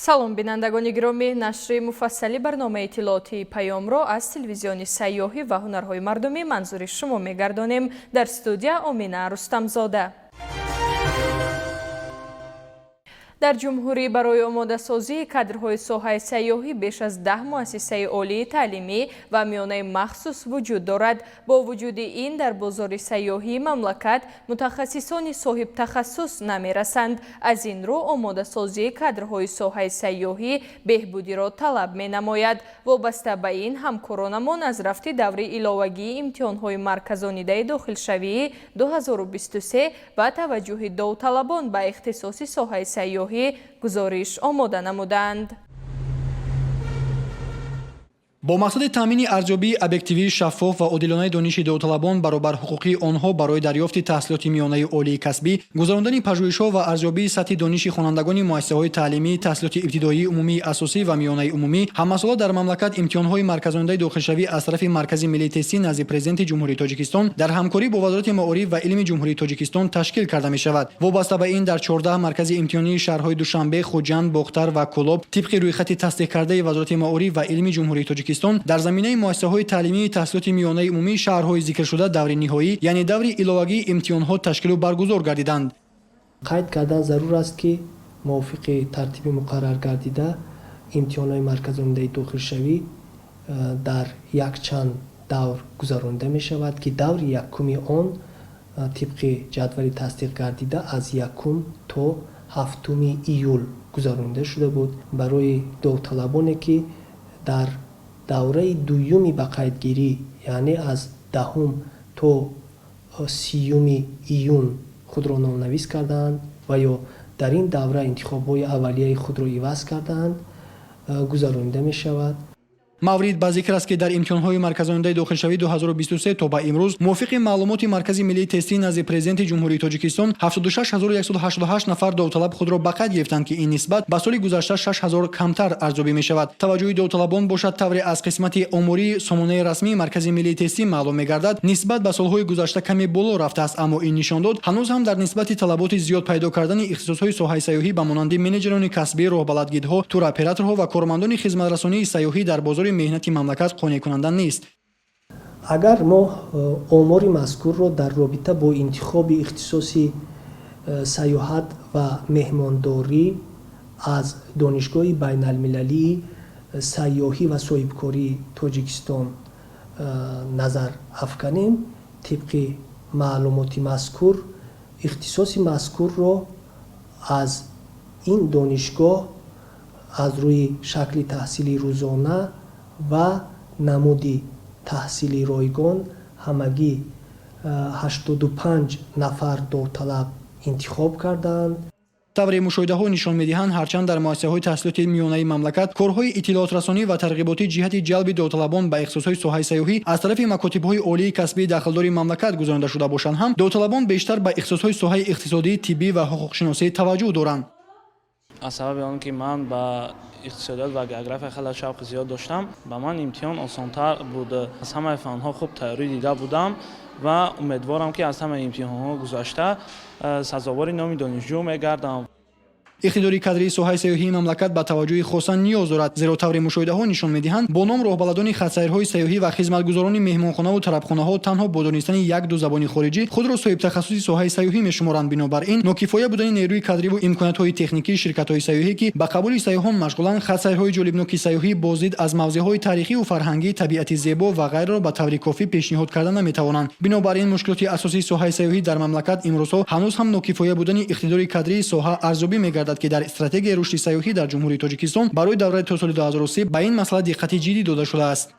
Салом, бинандагони гиромӣ. Нашри муфассали барномаи иттилоотии «Паёмро» аз телевизиони сайёҳӣ ва ҳунарҳои мардумӣ манзури шумо мегардонем. Дар студия Омина Рустамзода. Дар ҷумҳурӣ барои омодасозии кадрҳои соҳаи сайёҳӣ беш аз 10 муассисаи олии таълимӣ ва миёнаи махсус вуҷуд дорад. Бо вуҷуди ин, дар бозори сайёҳии мамлакат мутахассисони соҳибтахассус намерасанд. Аз ин рӯ омодасозии кадрҳои соҳаи сайёҳӣ беҳбудиро талаб менамояд. Вобаста ба ин, ҳамкоронамон аз рафти даври иловагии имтиҳонҳои марказонидаи дохилшавии 2023 ва таваҷҷӯҳи довталабон ба ихтисоси соҳаи сайёҳӣ гузориш омода намуданд. Бо мақсади таъмини арзёбии объективӣ, шаффоф ва одилонаи дониши довталабон, баробарҳуқуқии онҳо барои дарёфти таҳсилоти миёнаи олии касбӣ, гузарондани пажӯҳишҳо ва арзёбии сатҳи дониши хонандагони муассисаҳои таълимии таҳсилоти ибтидоии умумии асосӣ ва миёнаи умумӣ, ҳамасола дар мамлакат имтиҳонҳои марказонидаи дохилшавӣ аз тарафи Маркази миллии тестӣ назди Президенти Ҷумҳурии Тоҷикистон дар ҳамкорӣ бо Вазорати маориф ва илми Ҷумҳурии Тоҷикистон ташкил карда мешавад. Вобаста ба ин, дар 14 маркази имтиҳонии шаҳрҳои Душанбе, Хуҷанд, Бохтар ва Кӯлоб тибқи рӯйхати тасдиқкардаи Вазорати маориф ва илми Ҷумҳурии Тоҷикистон дар заминаи муассисаҳои таълимии таҳсилоти миёнаи умумии шаҳрҳои зикршуда даври ниҳоӣ, яъне даври иловагии имтиҳонҳо ташкилу баргузор гардиданд. Қайд кардан зарур аст, ки мувофиқи тартиби муқаррар гардида имтиҳонҳои марказонидаи дохилшавӣ дар якчанд давр гузаронида мешавад, ки даври якуми он тибқи ҷадвали тасдиқ гардида аз 1 то 7 июл гузаронида шуда буд. Барои довталабоне, ки дар давраи дуюми ба қайдгирӣ, яъне аз 10 то 30 июн худро номнавис кардаанд ва ё дар ин давра интихобҳои аввалияи худро иваз кардаанд, гузаронида мешавад. Маврид ба зикр аст, ки дар имтиҳонҳои марказонидаи дохилшавӣ 2023 то ба имрӯз мувофиқи маълумоти Маркази миллии тестӣ назди Президенти Ҷумҳурии Тоҷикистон 76188 нафар довталаб худро ба қайд гирифтанд, ки ин нисбат ба соли гузашта 6000 камтар арзёбӣ мешавад. Таваҷҷӯҳи довталабон бошад, тавре аз қисмати омории сомонаи расмии Маркази миллии тестӣ маълум мегардад, нисбат ба солҳои гузашта каме боло рафтааст, аммо ин нишондод ҳанӯз ҳам дар нисбати талаботи зиёд пайдо кардани ихтисосҳои соҳаи сайёҳӣ ба монанди менеҷерони касбӣ, роҳбаладгидҳо, туроператорҳо ва кормандони хизматрасонии сайёҳӣ дар бозори меҳнати мамлакат қонеъкунанда нест. Агар мо омори мазкурро дар робита бо интихоби ихтисоси сайёҳат ва меҳмондорӣ аз Донишгоҳи байналмилалии сайёҳӣ ва соҳибкории Тоҷикистон назар афканем, тибқи маълумоти мазкур ихтисоси мазкурро аз ин донишгоҳ аз рӯи шакли таҳсили рӯзона ва намуди таҳсили ройгон ҳамагӣ 85 нафар довталаб интихоб кардаанд. Тавре мушоҳидаҳо нишон медиҳанд, ҳарчанд дар муассисаҳои таҳсилоти миёнаи мамлакат корҳои иттилоотрасонӣ ва тарғиботӣ ҷиҳати ҷалби довталабон ба ихтисосҳои соҳаи сайёҳӣ аз тарафи макотибҳои олии касбии дахлдори мамлакат гузаронида шуда бошанд ҳам, довталабон бештар ба ихтисосҳои соҳаи иқтисодӣ, тиббӣ ва ҳуқуқшиносӣ таваҷҷӯҳ доранд. Аз сабаби он ки ман ба иқтисодиёт ва география хеле шавқи зиёд доштам, ба ман имтиҳон осонтар буд. Аз ҳамаи фанҳо хуб тайёрӣ дида будам ва умедворам, ки аз ҳамаи имтиҳонҳо гузашта, сазовори номи донишҷӯ мегардам. Иқтидори кадрии соҳаи сайёҳии мамлакат ба таваҷҷӯҳи хоса ниёз дорад, зеро тавре мушоҳидаҳо нишон медиҳанд, бо ном роҳбаладони хатсайрҳои сайёҳӣ ва хизматгузорони меҳмонхонаву тарабхонаҳо танҳо бо донистани як-ду забони хориҷӣ худро соҳибтахассуси соҳаи сайёҳӣ мешуморанд. Бинобар ин, нокифоя будани нерӯи кадриву имкониятҳои техникии ширкатҳои сайёҳӣ, ки ба қабули сайёҳон машғуланд, хатсайрҳои ҷолибноки сайёҳӣ, боздид аз мавзеъҳои таърихиву фарҳангӣ, табиати зебо ва ғайраро ба таври кофӣ пешниҳод карда наметавонанд. Бинобар ин, мушкилоти асосии соҳаи сайёҳӣ дар мамлакат имрӯзҳо ҳанӯз ҳам нокифоя будани иқтидори кадрии соҳа арзёбӣ мегардад, ки дар стратегияи рушди сайёҳӣ дар Ҷумҳурии Тоҷикистон барои давраи то соли 2030 ба ин масъала диққати ҷиддӣ дода шудааст.